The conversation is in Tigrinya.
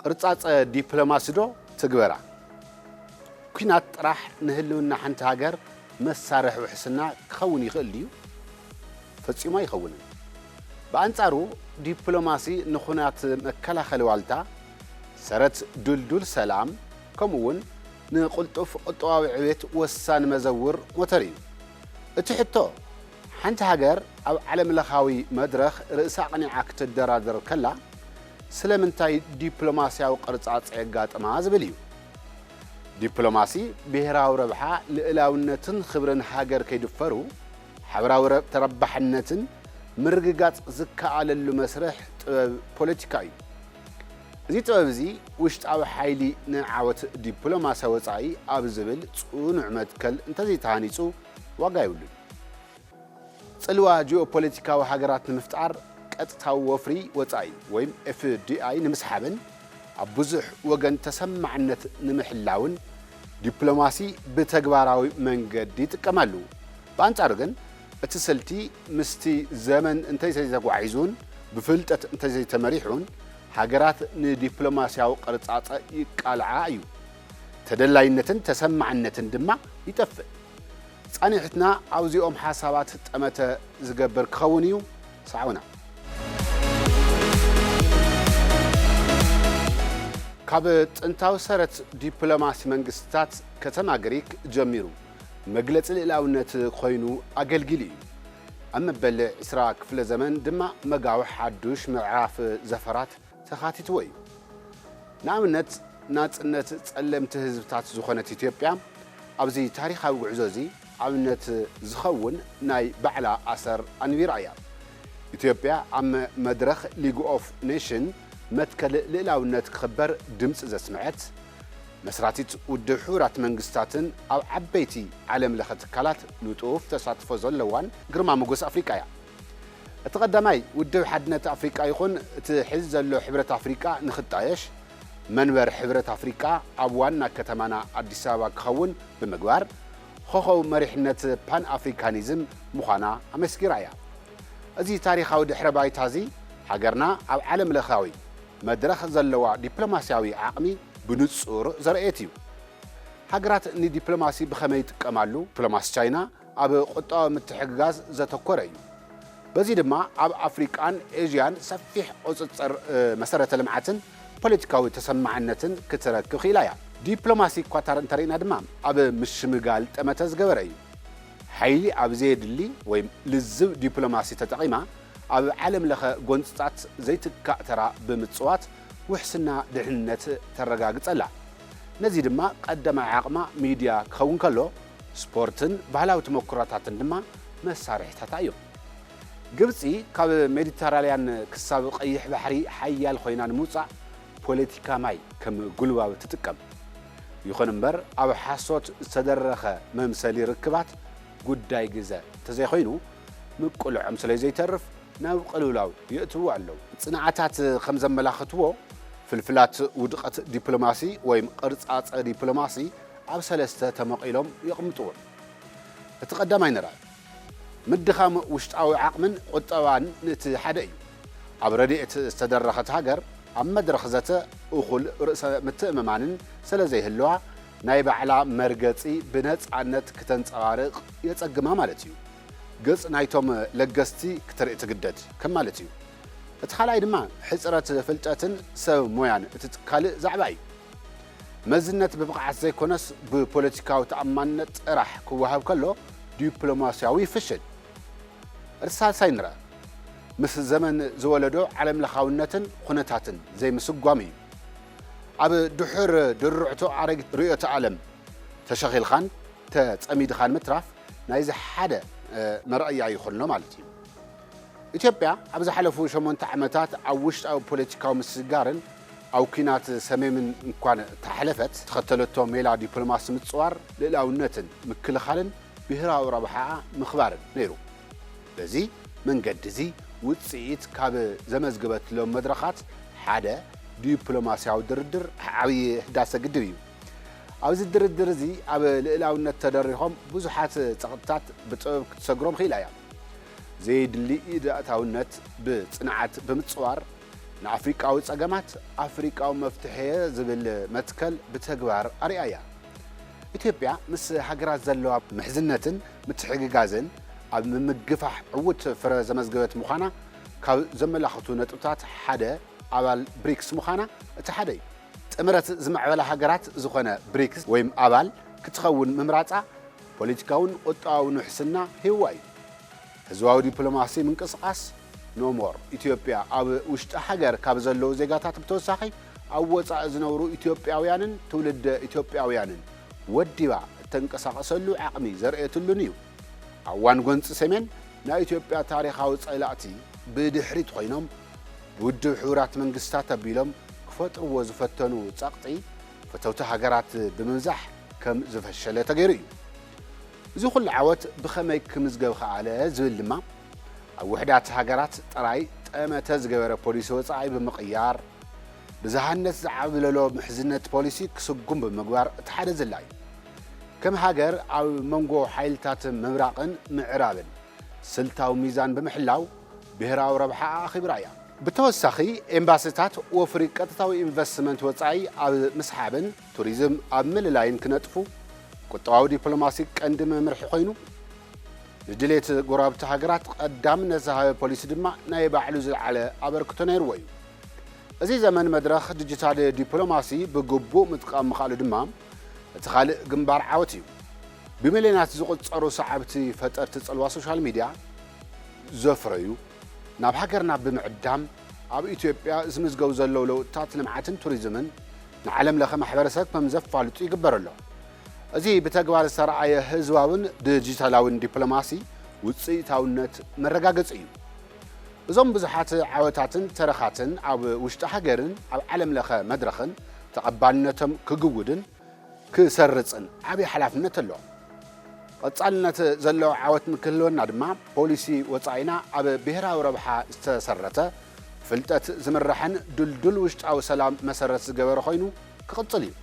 ቅርጻጸ ዲፕሎማሲ ዶ ትግበራ? ኲናት ጥራሕ ንህልውና ሓንቲ ሃገር መሳርሒ ውሕስና ክኸውን ይኽእል ድዩ? ፈጺሙ ኣይኸውንን። ብኣንጻሩ፣ ዲፕሎማሲ ንኹናት መከላኸሊ ዋልታ፣ ሰረት ድልዱል ሰላም፣ ከምኡ እውን ንቕልጡፍ ቁጠባዊ ዕቤት ወሳኒ መዘውር ሞተር እዩ። እቲ ሕቶ፣ ሓንቲ ሃገር ኣብ ዓለምለኻዊ መድረኽ ርእሳ ኣቕኒዓ ክትደራደር ከላ፣ ስለምንታይ ዲፕሎማስያዊ ቅርጻጸ የጋጥማ ዝብል እዩ። ዲፕሎማሲ ብሄራዊ ረብሓ፣ ልእላውነትን ክብርን ሃገር ከይድፈሩ፣ ሓበራዊ ረ-፣ ተረባሕነትን ምርግጋጽ ዝከኣለሉ መስርሕ ጥበብ ፖለቲካ እዩ። እዚ ጥበብ እዚ ውሽጣዊ ሓይሊ ንዓወት ዲፕሎማስያዊ ወጻኢ ኣብ ዝብል ጽኑዕ መትከል እንተዘይተሃኒጹ ዋጋ የብሉን። ጽልዋ ጂኦፖለቲካዊ ሃገራት ንምፍጣር ቀጥታዊ ወፍሪ ወጻኢ ወይም ኤፍ ዲ ኣይ ንምስሓብን ኣብ ብዙሕ ወገን ተሰማዕነት ንምሕላውን ዲፕሎማሲ ብተግባራዊ መንገዲ ይጥቀመሉ። ብኣንጻሩ ግን እቲ ስልቲ ምስቲ ዘመን እንተዘይተጓዒዙን ብፍልጠት እንተዘይተመሪሑን ሃገራት ንዲፕሎማስያዊ ቅርጻጸ ይቃልዓ እዩ። ተደላይነትን ተሰማዕነትን ድማ ይጠፍእ። ጻኒሕትና ኣብዚኦም ሓሳባት ጠመተ ዝገብር ክኸውን እዩ። ሰዓውና። ካብ ጥንታዊ ሰረት ዲፕሎማሲ መንግስታት ከተማ ግሪክ ጀሚሩ መግለጺ ልእላውነት ኮይኑ ኣገልጊሉ እዩ። ኣብ መበል ዕስራ ክፍለ ዘመን ድማ መጋውሕ ሓዱሽ ምዕራፍ ዘፈራት ተኻቲትዎ እዩ። ንኣብነት፣ ናጽነት ጸለምቲ ህዝብታት ዝኾነት ኢትዮጵያ ኣብዚ ታሪኻዊ ጉዕዞ እዚ ኣብነት ዝኸውን ናይ ባዕላ ኣሰር ኣንቢራ እያ። ኢትዮጵያ ኣብ መ-፣ መድረኽ ሊግ ኦፍ ኔሽን መትከል ልእላውነት ክኽበር ድምጺ ዘስምዐት፣ መስራቲት ውድብ ሕቡራት መንግስታትን ኣብ ዓበይቲ ዓለም ለኸ ትካላት ንጡፍ ተሳትፎ ዘለዋን ግርማ ሞገስ ኣፍሪቃ እያ። እቲ ቀዳማይ፣ ውድብ ሓድነት ኣፍሪቃ ይኹን እቲ ሕዚ ዘሎ ሕብረት ኣፍሪቃ ንኽጣየሽ፣ መንበር ሕብረት ኣፍሪቃ ኣብ ዋና ከተማና ኣዲስ ኣበባ ክኸውን ብምግባር፣ ኾኸው መሪሕነት ፓን ኣፍሪካኒዝም ምዃና ኣመስኪራ እያ። እዚ ታሪኻዊ ድሕረ ባይታ እዚ፣ ሃገርና ኣብ ዓለም ለኻዊ መድረኽ ዘለዋ ዲፕሎማስያዊ ዓቕሚ ብንጹር ዘርእየት እዩ። ሃገራት ንዲፕሎማሲ ብኸመይ ይጥቀማሉ? ዲፕሎማሲ ቻይና ኣብ ቁጠባዊ ምትሕግጋዝ ዘተኮረ እዩ። በዚ ድማ ኣብ ኣፍሪቃን ኤዥያን ሰፊሕ ቁጽጽር፣ እ፣ መሰረተ ልምዓትን ፖለቲካዊ ተሰማዕነትን ክትረክብ ክኢላ እያ። ዲፕሎማሲ ኳታር እንተሪእና ድማ ኣብ ምሽምጋል ጠመተ ዝገበረ እዩ። ሓይሊ ኣብ ዘየድሊ ወይ ልዝብ ዲፕሎማሲ ተጠቒማ ኣብ ዓለም ለኸ ጎንጽታት ዘይትካእ ተራ ብምጽዋት ውሕስና ድሕንነት ተረጋግጸላ። ነዚ ድማ ቀዳማይ ዓቕማ ሚድያ ክኸውን ከሎ፣ ስፖርትን ባህላዊ ተመኩሮታትን ድማ መሳርሒታታ እዮም። ግብጺ ካብ ሜዲተራልያን ክሳብ ቀይሕ ባሕሪ ሓያል ኮይና ንምውጻእ ፖለቲካ ማይ ከም ጉልባብ ትጥቀም። ይኹን እምበር፣ ኣብ ሓሶት ዝተደረኸ መምሰሊ ርክባት ጉዳይ ግዘ እንተዘይኮይኑ፣ ምቅልዖም ስለ ዘይተርፍ ናብ ቅልውላው የእትዎ ኣለዉ። ጽንዓታት ከም ዘመላኽትዎ፣ ፍልፍላት ውድቀት ዲፕሎማሲ ወይም ቅርጻጸ ዲፕሎማሲ ኣብ ሰለስተ ተመቒሎም የቕምጥዎም። እቲ ቀዳማይ ንርኣ። ምድኻም ውሽጣዊ ዓቕምን ቁጠባን እቲ ሓደ እዩ። ኣብ ረድኤት ዝተደረኸት ሃገር ኣብ መድረኽ ዘተ እኹል ርእሰ ምትእምማንን ስለ ዘይህልዋ፣ ናይ ባዕላ መርገጺ ብነጻነት ክተንጸባርቕ የጸግማ ማለት እዩ። ገጽ ናይቶም ለገስቲ ክተርኢ ትግደድ ከም ማለት እዩ። እቲ ካልኣይ ድማ ሕጽረት ፍልጠትን ሰብ ሞያን እቲ ካልእ ዛዕባ እዩ። መዝነት ብብቕዓት ዘይኮነስ ብፖለቲካዊ ተኣማንነት ጥራሕ ክወሃብ ከሎ ዲፕሎማስያዊ ይፍሽል። እቲ ሳልሳይ ንርኣ። ምስ ዘመን ዝወለዶ ዓለምለኻውነትን ኩነታትን ዘይምስጓም እዩ። ኣብ ድሑር ድርዕቶ ኣረጊት ርእዮተ ዓለም ተሸኺልካን ተጸሚድኻን ምትራፍ ናይዚ ሓደ፣ እ፣ መርኣያ ይኾኖ ማለት እዩ። ኢትዮጵያ ኣብ ዝሓለፉ ሸሞንተ ዓመታት ኣብ ውሽጣዊ ፖለቲካዊ ምስግጋርን ኣብ ኲናት ሰሜምን እንኳን ተሓለፈት፣ ተኸተለቶ ሜላ ዲፕሎማሲ ምጽዋር ልእላውነትን ምክልኻልን ብሄራዊ ረብሓኣ ምኽባርን ነይሩ። በዚ መንገዲ እዚ ውጽኢት ካብ ዘመዝገበትሎም መድረኻት ሓደ ዲፕሎማስያዊ ድርድር ዓብዪ ህዳሰ ግድብ እዩ። ኣብዚ ድርድር እዚ ኣብ ልእላውነት ተደሪኾም ብዙሓት ጸቕጥታት ብጥበብ ክትሰግሮም ክኢላ እያ። ዘየድሊ ኢድ ኣእታውነት ብጽንዓት ብምጽዋር፣ ንኣፍሪቃዊ ጸገማት ኣፍሪቃዊ መፍትሒ ዝብል መትከል ብተግባር ኣርኣያ። ኢትዮጵያ ምስ ሃገራት ዘለዋ ምሕዝነትን ምትሕግጋዝን ኣብ ምምግፋሕ ዕዉት ፍረ ዘመዝገበት ምዃና ካብ ዘመላኽቱ ነጥብታት ሓደ ኣባል ብሪክስ ምዃና እቲ ሓደ እዩ። ጥምረት ዝማዕበላ ሃገራት ዝኾነ ብሪክስ ወይም ኣባል ክትኸውን ምምራጻ ፖለቲካውን ቁጠባውን ውሕስና ሂብዋ እዩ። ህዝባዊ ዲፕሎማሲ ምንቅስቓስ ኖሞር ኢትዮጵያ ኣብ ውሽጢ ሃገር ካብ ዘለዉ ዜጋታት ብተወሳኺ ኣብ ወጻኢ ዝነብሩ ኢትዮጵያውያንን ትውልደ ኢትዮጵያውያንን ወዲባ እተንቀሳቐሰሉ ዓቕሚ ዘርእየትሉን እዩ። ኣብ እዋን ጎንፂ ሰሜን ናይ ኢትዮጵያ ታሪኻዊ ጸላእቲ ብድሕሪት ኮይኖም ብውድብ ሕቡራት መንግስታት ኣቢሎም ክፈጥርዎ ዝፈተኑ ጸቕጢ ፈተውቲ ሃገራት ብምብዛሕ ከም ዝፈሸለ ተገይሩ እዩ። እዚ ኩሉ ዓወት ብኸመይ ክምዝገብ ኸኣለ ዝብል ድማ ኣብ ውሕዳት ሃገራት ጥራይ ጠመተ ዝገበረ ፖሊሲ ወጻኢ ብምቕያር ብዝሃነት ዝዓብለሎ ምሕዝነት ፖሊሲ ክስጉም ብምግባር እቲ ሓደ ዝላ እዩ። ከም ሃገር ኣብ መንጎ ሓይልታት ምብራቕን ምዕራብን ስልታዊ ሚዛን ብምሕላው ብሄራዊ ረብሓ ኣኺብራ እያ። ብተወሳኺ ኤምባሲታት ወፍሪ ቀጥታዊ ኢንቨስትመንት ወጻኢ ኣብ ምስሓብን ቱሪዝም ኣብ ምልላይን ክነጥፉ ቁጠባዊ ዲፕሎማሲ ቀንዲ መምርሒ ኮይኑ ንድሌት ጎረባብቲ ሃገራት ቀዳምነት ዝሃበ ፖሊሲ ድማ ናይ ባዕሉ ዝለዓለ ኣበርክቶ ነይርዎ እዩ። እዚ ዘመን መድረኽ ዲጂታል ዲፕሎማሲ ብግቡእ ምጥቃም ምኽኣሉ ድማ እቲ ካልእ ግንባር ዓወት እዩ። ብሚልዮናት ዝቑጸሩ ሰዓብቲ ፈጠርቲ ጽልዋ ሶሻል ሚድያ ዘፍረዩ ናብ ሃገርና ብምዕዳም ኣብ ኢትዮጵያ ዝምዝገቡ ዘለዉ ለውጥታት ልምዓትን ቱሪዝምን ንዓለም ለኸ ማሕበረሰብ ከም ዘፋልጡ ይግበር ኣሎ። እዚ ብተግባር ዝተረኣየ ህዝባውን ዲጂታላውን ዲፕሎማሲ ውፅኢታውነት መረጋገፂ እዩ። እዞም ብዙሓት ዓወታትን ተረኻትን ኣብ ውሽጢ ሃገርን ኣብ ዓለም ለኸ መድረኽን ተቐባልነቶም ክግውድን ክሰርጽን ዓብዪ ሓላፍነት ኣሎ። ቀጻልነት ዘለዎ ዓወት ንክህልወና ድማ ፖሊሲ ወጻኢና ኣብ ብሄራዊ ረብሓ ዝተሰረተ ፍልጠት ዝምራሕን ድልዱል ውሽጣዊ ሰላም መሰረት ዝገበረ ኮይኑ ክቕጽል እዩ።